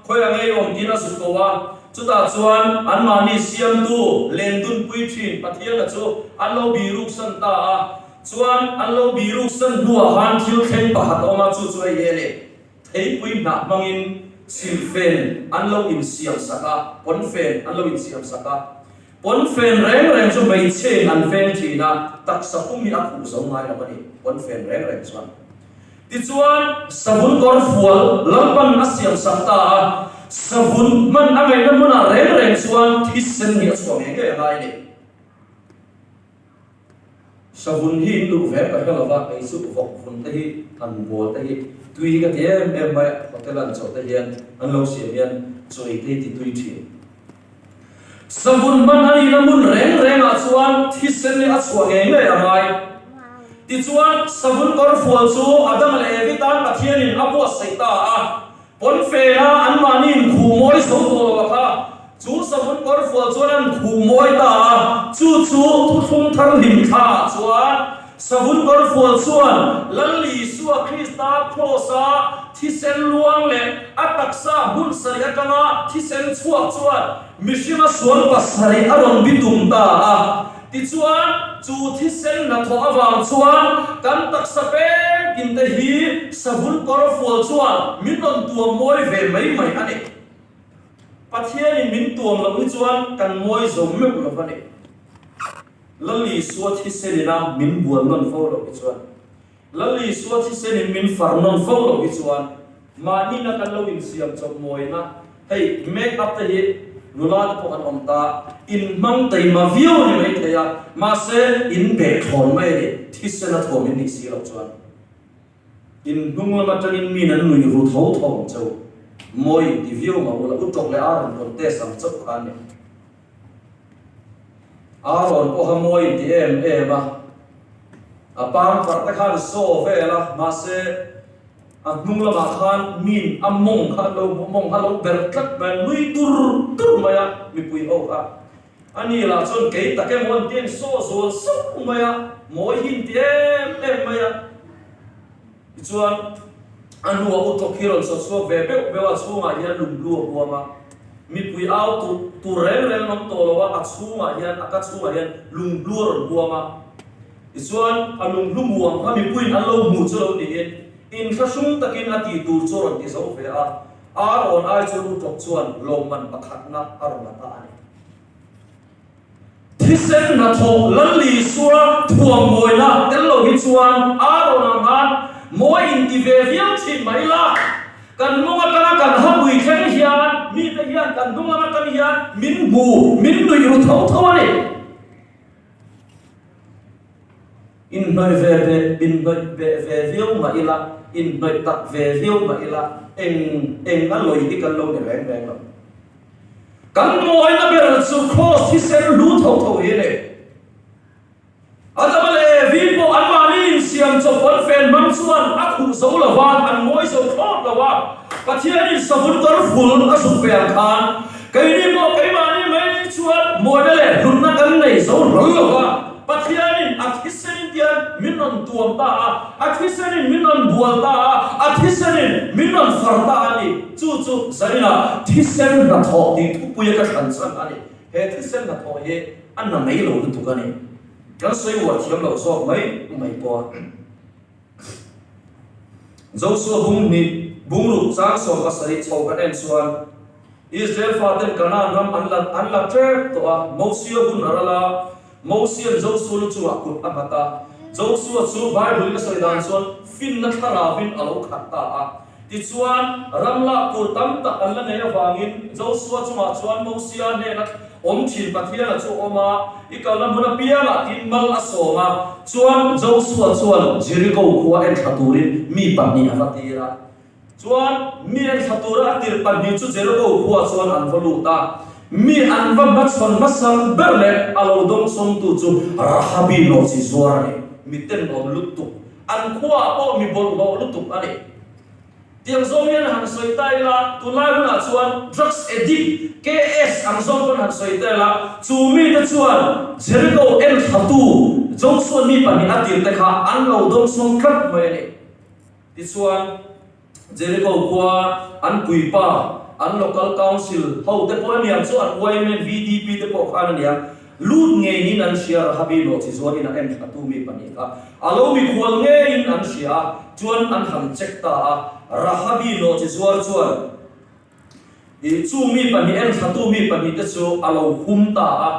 khawi a ngei awm tiin a zuk ko a. Chutah chuan anmahni siamtu lendunpui thin Pathiana chu an lo biruksan ta a. Chuan an lo biruksan hnuah khan thil thleng pakhat a awm a, chu chu hei hi a ni, Theipui hnah hmangin silfen an lo insiamsak a, pawnfen an lo insiamsak a. Pawnfen reng reng chu hmeichhiain an veng thin a, taksa pum hi a khuh zo ngai lo a ni, pawnfen reng reng chuan. Tichuan, savun kawr fual Lalpan a siam sak ta a, savun hman a ngaihna hmunah reng reng chuan thisen hi a chhuah ngei ngei a ngai a ni. Savun hi in duh ve ka hre lova, kei chu vawk vun te hi han bual te hi tui hi ka ti em em mai a, hotel an chawh te hian an lo siam hian chaw ei te hi ti tui thin. Savun hman a nihna hmun reng rengah chuan thisen hi a chhuah ngei ngei a ngai. Tichuan, savun kawrfual chu Adama leh Evi tan Pathianin a buatsaih ta a. Pawnfena anmahni inkhuh mawi zo tawh lo a kha, chu savun kawrfual chuan an khuh mawi ta a. Chu chu thuthlung thar hlimthlaah chuan savun kawrfual chuan Lal Isua Krista Kraws-a Thisen luang leh a taksa hmun sarih atanga thisen chhuak chuan mihringa sual pasarih a rawn bitum ta a. Tichuan, chu thisen hnathawh avang chuan kan taksa peng tin te hi savun kawrfual chuan min rawn tuam mawi ve mai mai a ni. Pathianin min tuam loh hi chuan kan mawi zo meuh lo va ni. Lal Isua thisenina min bual nawn fo loh hi chuan, Lal Isua thisenin min far nawn fo loh hi chuan mahnina kan lo insiam chawp mawina, hei make up te hi nula te pawh kan awm ta, in hmang taima viau a ni maithei a, mahse in beh thlawn mai a ni, thisena thuam in nih si loh chuan. In hnung lam atangin min an nuih ru tho tho ang cheu. Mawi in ti viau mah ula, u tawk leh Aaron contest ang chauh kha a ni. Aaron pawha mawi in ti em em a, a pangparh te khan saw vel a, mahse a hnung lamah khan min a mawng kha an lo hmuh, mawng kha a lo ber tlat mai a, nui dur dur mai a mipui ho kha. A ni lah chuan kei tak emaw an ti a, saw zual sauh mai a, mawi hi an ti em em mai a. Tichuan, a hnuah u tawk hi rawn saw chhuak ve beuh beuh a, a chhungah hian lunghlu a huam a. Mipui au tur tur reng reng an awm tawh lo a, a chhungah hian, a ka chhungah hian lunghlu a rawn huam a. Tichuan, a lunghlu muang kha mipuiin an lo hmuh chu lo niin, inthlahrung takin a tih tur chu a rawn ti zo ve a. Ar awn ai chuan u tawk chuan lawmman pakhatna a rawn la ta a ni. Thisen hnathawh Lal Isua thuam mawina tel lo hi chuan ar awn ang khan mawi inti ve viau thin mah ila, kan mawng atanga kan hapui thleng hian mite hian kan hnung lam atang hian min hmu, min nuih ru tho tho a ni. Inhnawih ve be, inhnawih beh ve viau mah ila, inhnawih tak ve viau mah ila, eng eng a lawi hi kan lo ni reng reng lo. Kan mawina ber chu Kraws thisen hlu tho tho hi a ni. Adama leh Evi pawh anmahni insiam chawp an fen hmang chuan a khuh zo lo va, an mawi zo thlawt lo a. Pathianin savun kawr ful a zuk ve ang khan, keini pawh keimahni mai chuan mawina leh hlutna kan nei zo hlawl lo va. Pathianin a thisenin tian min rawn tuam ta a, a thisenin min rawn bual ta a, a thisenin min rawn far ta a ni. Chu chu zaninah thisen hnathawh tih thupuia ka thlan chhan a ni. He thisen hnathawh hi a na mai lo lutuk a ni. Kan sawi uar thiam loh zawk mai mai pawh a. Josua bung hnih, bungruk chang 17 chho kan en chuan Israel faten Kanaan ram an la an la tep tawh a, Mosia hun a ral a, Mosia'n Josua lu chungah kut a nghat a. Josua chu Bible-in a sawi dan chuan finna thlaravin a lo khat ta a. Tichuan, ram lak tur tam tak an la nei avangin Josua chungah chuan Mosia hnena awm thin Pathiana chu a awm a, I kalna hmun apiangah tiin mal a sawm a. Chuan Josua chuan Jeriko khua enthla turin mi pahnih a va tir a. Chuan mi enthla tura a tir pahnih chu Jeriko khua chuan an va lut a. Mi an va hmachhawn hmasa ber leh a lo dawngsawmtu chu Rahabi nawhchi zuar a ni. Mi tenawm lutuk, an khuaah pawh mi bawlhhlawh lutuk a ni. Tiang zawng hian han sawi ta ila, tunlai hunah chuan drugs addict, KS ang zawng pawn han sawi ta ila, chu mite chuan Jericho enthlatu Joshua mi pahnih a tirte kha an lo dawngsawm tlat mai a ni. Tichuan, Jericho khua an puipa, an local council ho te pawh a niang chu an yma, VDP te pawh khan a niang, lut ngei niin an hria, Rahabi nawhchi zuarin a enthlatu mi pahnih kha a lo mikhual ngeiin an hria a, chuan an han check ta a, Rahabi nawhchi zuar chuan ih chu mi pahnih enthlatu mi pahnih te chu a lo hum ta a,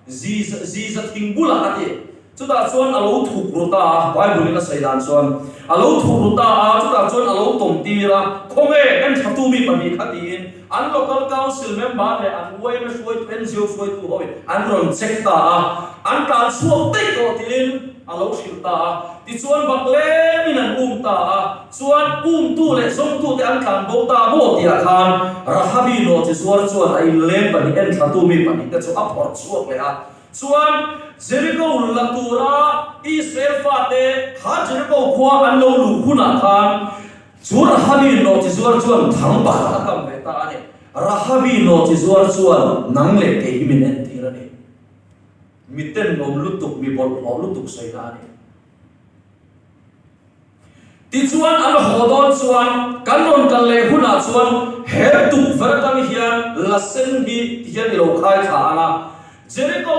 Ziza Ziza thing bulah a ti. Chutah chuan a lo thuk ru ta a, Bible in a sawi dan chuan a lo thuk ru ta a, chutah chuan a lo tawm tir a, Khawnge enthlatu mi pahnih kha tiin an local council member leh an yma hruaitu, NGO hruaitu ho in an rawn check ta a, an tlan chhuak daih tawh tiin a lo hrilh ta a, tichuan bak lem in an um ta a, chuan umtu leh zawngtu te an tlan bo ta maw tihah khan Rahabi nawhchi zuar chuan a inleng pahnih enthlatu mi pahnih te chu a phawrh chhuak leh a. Chuan Jeriko la tura Israel fate kha Jeriko khua an lo luh hunah khan chu Rahabi nawhchi zuar chuan thang pakhat a kam ve ta a ni. Rahabi nawhchi zuar chuan nang leh kei hi min entir a ni. Mi tenawm lutuk, mi bawlhhlawh lutuk sawina a ni. Tichuan an haw dawn chuan kan rawn kal leh hunah chuan he tukverh atang hian la sen hi tihian i lo khai thla ang a. Jeriko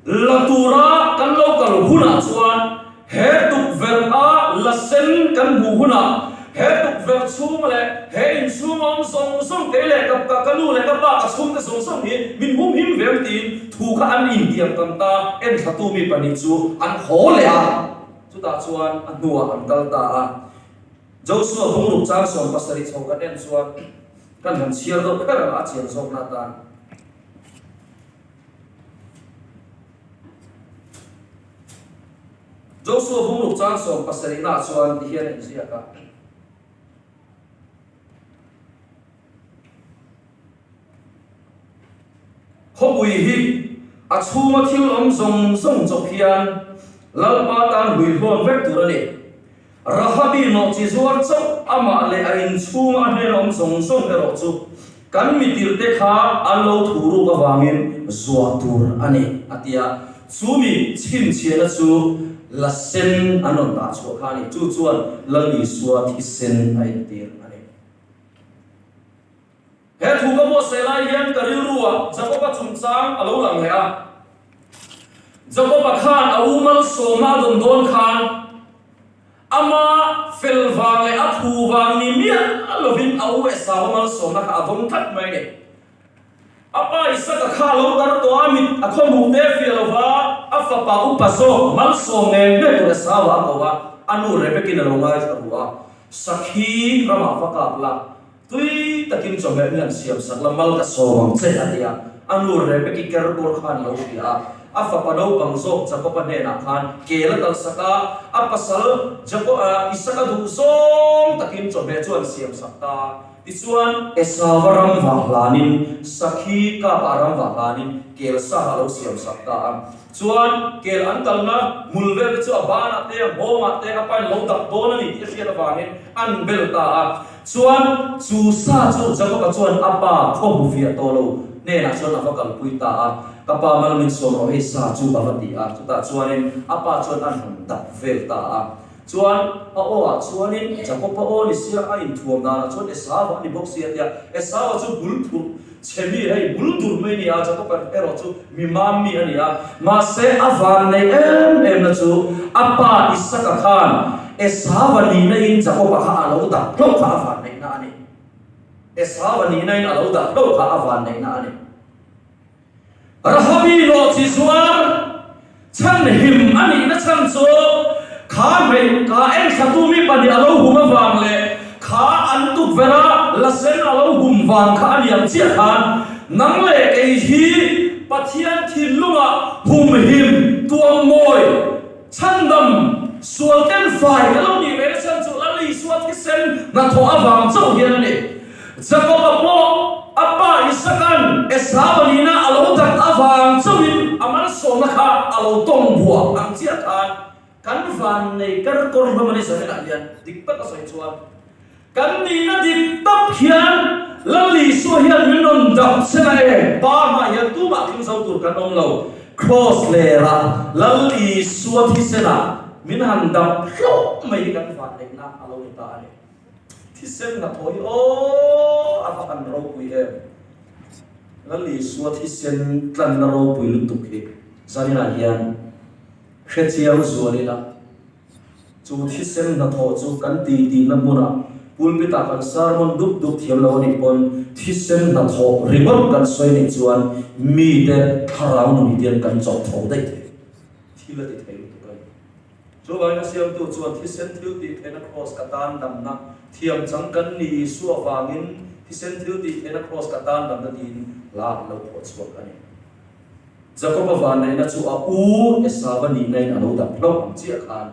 La tura kan lo kal hunah chuan he tukverh a la sen kan hmuh hunah he tukverh chhung leh he inchhung awm zawng zawng kei leh ka ka nu leh ka pa ka chhungte zawng zawng hi min hum him ve ang tiin thu kha an intiam tam ta enthlatu mi pahnih chu an haw leh a, chutah chuan a hnuah an kal ta a. Joshua bungruk chang 17 chho kan en chuan kan han chhiar deuh kher ang a, a chian zawkna atan. Joshua bungruk chang 70 nah chuan ti hian a inziak a. Khawpui hi a chhunga thil awm zawng zawng chawp hian Lalpa tan hui hlawn vek tur a ni. Rahabi nawhchi zuar chauh amah leh a inchhunga a hnena awm zawng zawng erawh chu kan mitirte kha an lo thu ruk avangin zuah tur a ni, a ti a. Chu mi chhinchhiahna chu la sen an rawn dah chhuah kha a ni. Chu chuan Lal Isua thisen a entir a ni. He thu ka buatsaih lai hian ka rilruah Jakoba chungchang a lo lang leh a. Jakoba khan a u malsawmna a dawn dawn khan ama fel vang leh a phu vang ni miah lovin a u Esau malsawmna kha a dawng tlat mai a ni. A pa Isaka kha a lo tar tawh a, mit a khawhmuh te fiah lo va, a fapa upa zawk malsawm ngei ngei tur Esau a ko a, a nu Rebekin a lo ngaithla ru a, Sakhi ramah va kap la, Tui takin chawhmeh min han siam sak la, mal ka sawm ang che, a ti a. A nu Rebeki ker kawr khan lo hria a, a fapa naupang zawk Jakoba hnenah khan kel a kal sak a, a pasal Jako Isaka duh zawng takin chawhmeh chu an siam sak ta. Tichuan, Esauva ram vah hlanin, Sakhi kapa ram vah hlanin kel sa a lo siam sak ta a. Chuan, kel an kalna hmul vel te chu a banah te, a nghawngah te a pain lo dak dawn a ni tih a hriat avangin an bel ta a. Chuan, chu sa chu Jakoba chuan a pa khaw hmu fiah tawh lo hnenah chuan a va kalpui ta a, Ka pa mal min sawm rawh hei sa chu a va ti a. Chutah chuanin a pa chuan an han dap vel ta a. Chuan, a aw ah chuanin Jakoba aw ni sia a inthuam danah chuan Esau a ni bawk si a tia. Esau chu bul phurh chhe mi hei bul dur mai a ni a, Jakoba erawh chu mi mam mi a ni a. Mahse, a van nei em em na chu a pa Isaka khan Esau-a nihna in Jakoba kha a lo dah hlauh kha a van neihna a ni. Esau-a nihna in a lo dah hlauh kha a van neihna a ni. Rahabi nawhchi zuar chhanhim a nihna chhan chu kha hmei kha enthlatu mi pahnih a lo hum avang leh kha an tukverha la sen a lo hum vang kha a ni ang chiah khan nang leh kei hi Pathian thinlungah humhim tuammawi chhandam sual ten fai ka lo nih ve na chhan chu Lal Isua thisen hnathawh avang chauh hian a ni. Jakoba pawh a pa Isaka'n Esau nihna a lo dak avang chauhin a malsawmna kha a lo tawng buah ang chiah khan kan vannei kar kawr hlawm a ni Zaninah hian dik tak a sawi chuan kan nihna dik tak hian Lal Isua hian min rawn dap che na e, Pa hmah hian tumah tling zo tur kan awm lo, Kraws lerah Lal Isua thisenah min han dap hlawh mai hi kan vanneihna a lo ni ta a ni. Thisen hnathawh hi aw a va han ropui em! Lal Isua thisen tlanna ropui lutuk hi zaninah hian hrechiang zual ila, chu thisen hnathawh chu kan ti tihna hmunah pulpit-ah kan sermon dup dup thiam lo a nih pawn thisen hnathawh ringawt kan sawi nih chuan mite thlarau nun hian kan chawp tho daih thei. Thil a ti thei lutuk a ni. Chuvangin a siamtu chuan thisen thil tih theihna kraws ka tan damna thiam chang kan ni Isua vangin thisen thil tih theihna kraws ka tan damna tiin hla an lo phuah chhuak a ni. Jakoba vanneihna chu a u Esauva nihna in a lo dap hlauh ang chiah khan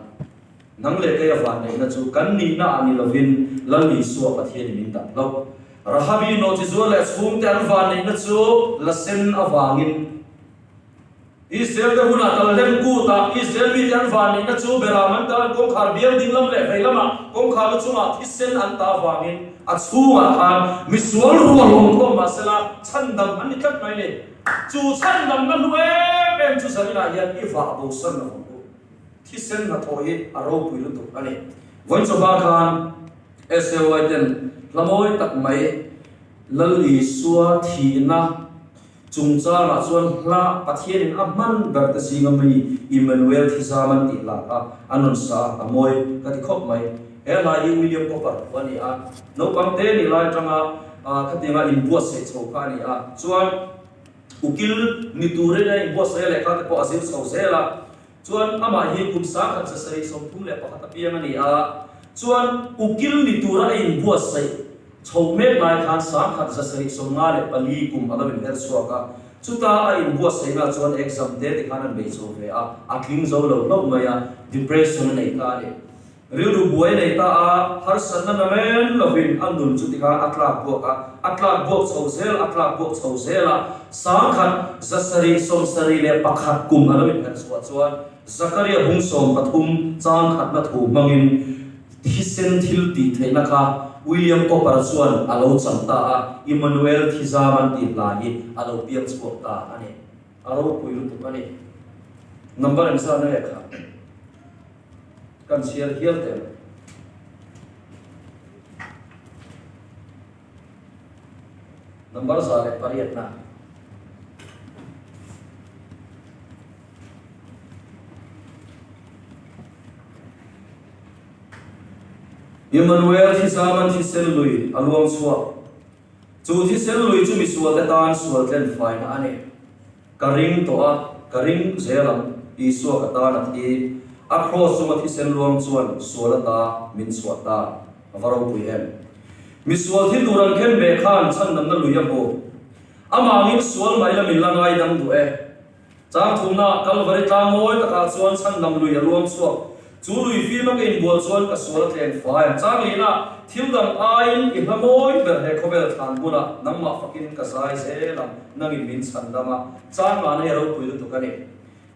nang leh keia vanneihna chu kan nihna ah ni lovin Lal Isua Pathianin min dap hlauh. Rahabi nawhchizuar leh a chhungte an vanneihna chu la sen avangin Israel te hunah Kalhlem kutah Israel mite an vanneihna chu beram an tal an kawngkhar biang ding lam leh vei lamah kawngkhar lu chungah thisen an ta avangin a chhungah khan misual rual awm khawm mahsela chhandam an ni tlat mai ni. Chu chhandamna hlu em em chu zaninah hian i vah bosan lo ang u. Thisen hnathawh hi a ropui lutuk a ni. Vawiin chawhma khan SAY ten hla mawi tak mai Lal Isua thihna. Chungchangah chuan hla Pathianin a hman ber te zinga mi Immanuel Thizam an tih hla kha an rawn sa a, a mawi ka ti khawp mai. He hla hi William Cowper thu a ni a, naupang te nih lai atanga khatianga inbuatsaih chho kha a ni a, chuan ukil ni turin a inbuatsaih a lehkha te pawh a zir chho zel a, chuan amah hi kum 1731 a piang a ni a, chuan ukil ni tura a inbuatsaih chho mek lai khan 1754 kum a lo inher chhuak a, chuta a inbuatsaihna chuan exam te tikhan an bei chho ve a, a tling zo lo hlauh mai a, depression a nei ta a ni. Rilru buai nei ta a, harsatna na men lovin a nun chu tikhan a tlak buak a, a tlak buak chho zel, a tlak buak chho zel a, 1771 kum a lo inherh chhuah chuan Zakaria bung 13 chang khatna thu hmangin thisen thil tih theihna kha William Cowper chuan a lo chang ta a, Immanuel Thizam an tih hla hi a lo piang chhuak ta a ni. A ropui lutuk a ni. Number engzatna nge kha? Kan chhiar hial teh ang. Number 108 na. Immanuel thisaman thisen lui a luang chhuak. Chu thisen lui chu misualte tan sual tlen faina a ni. Ka ring tawh a, ka ring zel ang, Isua ka tan a thi. A kraws chunga thisen luang chuan sual ata min chhuah ta. A va ropui em! Misual thi tur an khen beh khan chhandamna lui a hmu. Amangin sual mai la min la ngaidam duh e. Chang thumna Kalvari tlang mawi takah chuan chhandam lui a luang chhuak. Chu lui fima ka inbual chuan ka sual a tleng fai ang. Chang lihna, thil dang aiin i hla mawi ber he khawvel thlan hmunah nangmah fakin ka zai zel ang, nangin min chhandam a. Chang ngahna hi a ropui lutuk a ni.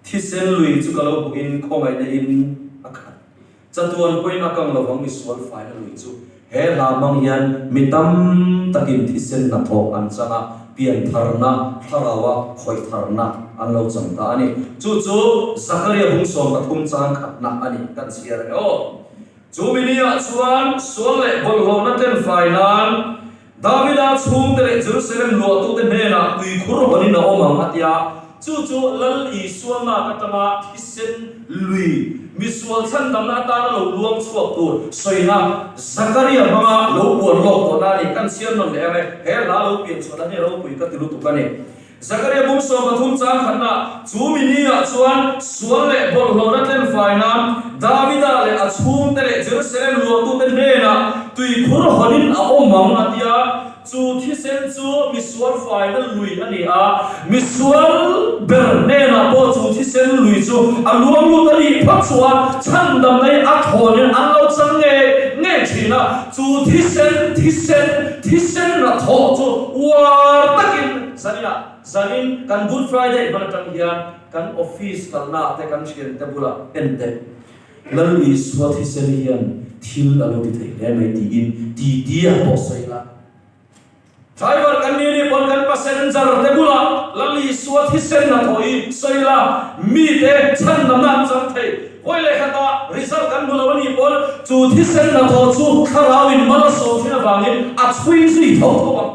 Thisen lui chu ka lo hmuhin khawngaihna in a khat. Chatuan pawhin a kang lovang mi sual faina lui chu he hla hmang hian mi tam takin thisen hnathawh an chang a, piantharna, thlaraua khawih tharna an lo chang ta a ni. Chu chu Zakaria bung 13 chang khatna a ni kan chhiar ang e aw. Chu mi niah chuan sual leh bawlhhlawhna tlenfai nan Davida chhungte leh Jerusalem luahtute hnenah tuikhur hawnin a awm ang a ti a, chu chu Lal Isua lak atanga thisen lui, misual chhandamna atana lo luang chhuak tur sawina Zakaria hmanga lo puan lawk tawhna a ni. Kan chhiar nawn leh ang e, he hla lo pian chhuahna hi a ropui ka ti lutuk a ni. Zakaria bung 13 chang khatna, Chu mi niah chuan sual leh bawlhhlawhna tlenfai nan Davida leh a chhungte leh Jerusalem luahtute hnenah tuikhur hawnin a awm ang, a ti a. Chu thisen chu misual faina lui a ni a, misual ber hnenah pawh chu thisen lui chu a luang lut a nih phawt chuan chhandamna hi a thawnin an lo chang ngei ngei thin a. Chu thisen, thisen, thisen hnathawh chu uar takin zaninah, zanin kan Good Friday hman atang hian kan office kalnaah te kan thiante bulah en teh. Lal Isua thisen hian thil a lo ti thei hle mai tiin titi a pawh sawi la. Driver kan ni nih pawn kan passenger te bulah Lal Isua thisen hnathawh hi sawi la, mite chhandamna an chang thei. Vawi leh khatah result kan hmu lo a nih pawn chu thisen hnathawh chu thlarau in mal a sawm thin avangin a chhui zui tho tho ang.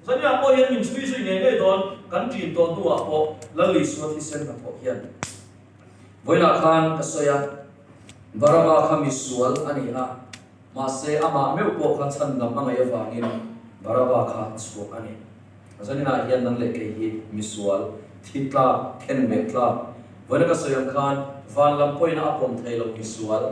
Zaniah pawh hian min chhui zui ngei ngei dawn, kan ṭin tawh hnuah pawh Lal Isua thisen hnathawh hian. Vawilah khan ka sawi a, Baraba kha misual a ni a. Mahse, amah meuh pawh kha chhandam a ngaih avangin Baraba kha chhuak a ni. Zaninah hian nang leh kei hi misual, thi tlak, khenbeh tlak, vawiina ka sawi ang khan van lam pawhin a pawm thei lo misual,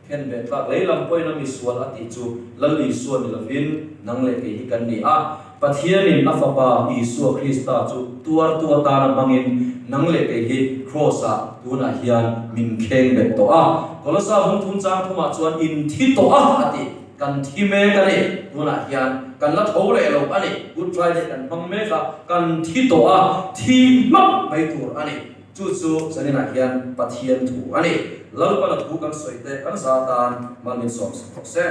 khenbeh tlak, lei lam pawhin a misual a tih chu Lal Isua ni lovin nang leh kei hi kan ni a. Pathianin a Fapa Isua Krista chu tuartu atana hmangin nang leh kei hi Kraws-ah tunah hian min kheng bet tawh a. Kolosa hung thum chang thumah chuan in thi tawh a a ti. Kan thi mek a ni. Tunah hian kan la tho leh lo a ni. Good Friday kan hmang mek a, kan thi tawh a, thi hmak mai tur a ni. Chu chu zaninah hian Pathian thu a ni. Lalpana thu kan sawi te kan za tan mal min sawm sak rawh se.